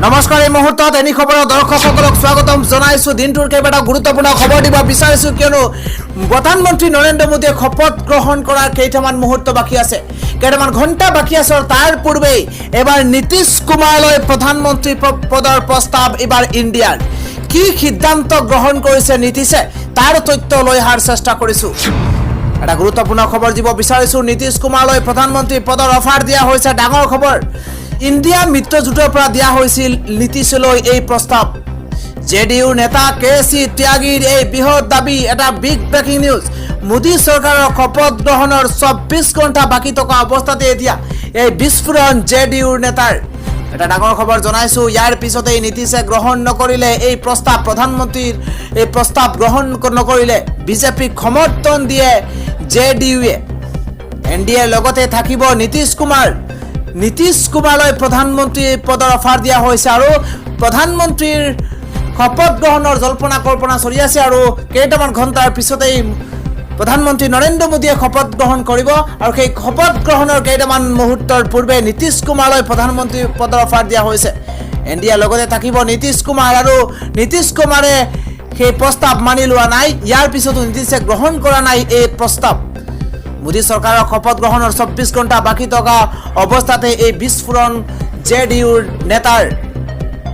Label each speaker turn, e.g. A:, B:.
A: নমস্কাৰ, এই মুহূৰ্তত এনি খবৰৰ দৰ্শকসকলক স্বাগতম জনাইছো। দিনটোৰ কেইবাটাও গুৰুত্বপূৰ্ণ খবৰ দিব বিচাৰিছো, কিয়নো প্ৰধানমন্ত্ৰী নৰেন্দ্ৰ মোদীয়ে শপত গ্ৰহণ কৰাৰ কেইটামান মুহূৰ্ত বাকী আছে, কেইটামান ঘণ্টা বাকী আছে আৰু তাৰ পূৰ্বেই এবাৰ নীতিশ কুমাৰলৈ প্ৰধানমন্ত্ৰী পদৰ প্ৰস্তাৱ এইবাৰ ইণ্ডিয়াৰ। কি সিদ্ধান্ত গ্ৰহণ কৰিছে নীতিশে, তাৰ তথ্য লৈ অহাৰ চেষ্টা কৰিছো। এটা গুৰুত্বপূৰ্ণ খবৰ দিব বিচাৰিছো, নীতিশ কুমাৰলৈ প্ৰধানমন্ত্ৰী পদৰ অফাৰ দিয়া হৈছে। ডাঙৰ খবৰ, ইণ্ডিয়া মিত্ৰজোঁটৰ পৰা দিয়া হৈছিল নীতিশলৈ এই প্ৰস্তাৱ। জে ডি ইউৰ নেতা কে চি ত্যাগীৰ এই বৃহৎ দাবী। এটা বিগ ব্ৰেকিং নিউজ। মোদী চৰকাৰৰ শপত গ্ৰহণৰ 24 ঘণ্টা বাকী থকা অৱস্থাতে এতিয়া এই বিস্ফোৰণ জে ডি ইউৰ নেতাৰ। এটা ডাঙৰ খবৰ জনাইছো, ইয়াৰ পিছতেই নীতিশে গ্ৰহণ নকৰিলে এই প্ৰস্তাৱ। প্ৰধানমন্ত্ৰীৰ এই প্ৰস্তাৱ গ্ৰহণ নকৰিলে, বিজেপিক সমৰ্থন দিয়ে জে ডি ইউৱে। এন ডি এৰ লগতে থাকিব নীতিশ কুমাৰ। নীতিশ কুমাৰলৈ প্ৰধানমন্ত্ৰী পদৰ অফাৰ দিয়া হৈছে আৰু প্ৰধানমন্ত্ৰীৰ শপত গ্ৰহণৰ জল্পনা কল্পনা চলি আছে আৰু কেইটামান ঘণ্টাৰ পিছতেই প্ৰধানমন্ত্ৰী নৰেন্দ্ৰ মোদীয়ে শপত গ্ৰহণ কৰিব আৰু সেই শপত গ্ৰহণৰ কেইটামান মুহূৰ্তৰ পূৰ্বে নীতিশ কুমাৰলৈ প্ৰধানমন্ত্ৰী পদৰ অফাৰ দিয়া হৈছে। এন ডি এৰ লগতে থাকিব নীতিশ কুমাৰ আৰু নীতিশ কুমাৰে সেই প্ৰস্তাৱ মানি লোৱা নাই। ইয়াৰ পিছতো নীতিশে গ্ৰহণ কৰা নাই এই প্ৰস্তাৱ। মোদী চৰকাৰৰ শপত গ্ৰহণৰ 24 ঘণ্টা বাকী থকা অৱস্থাতে এই বিস্ফোৰণ জে ডি ইউৰ নেতাৰ।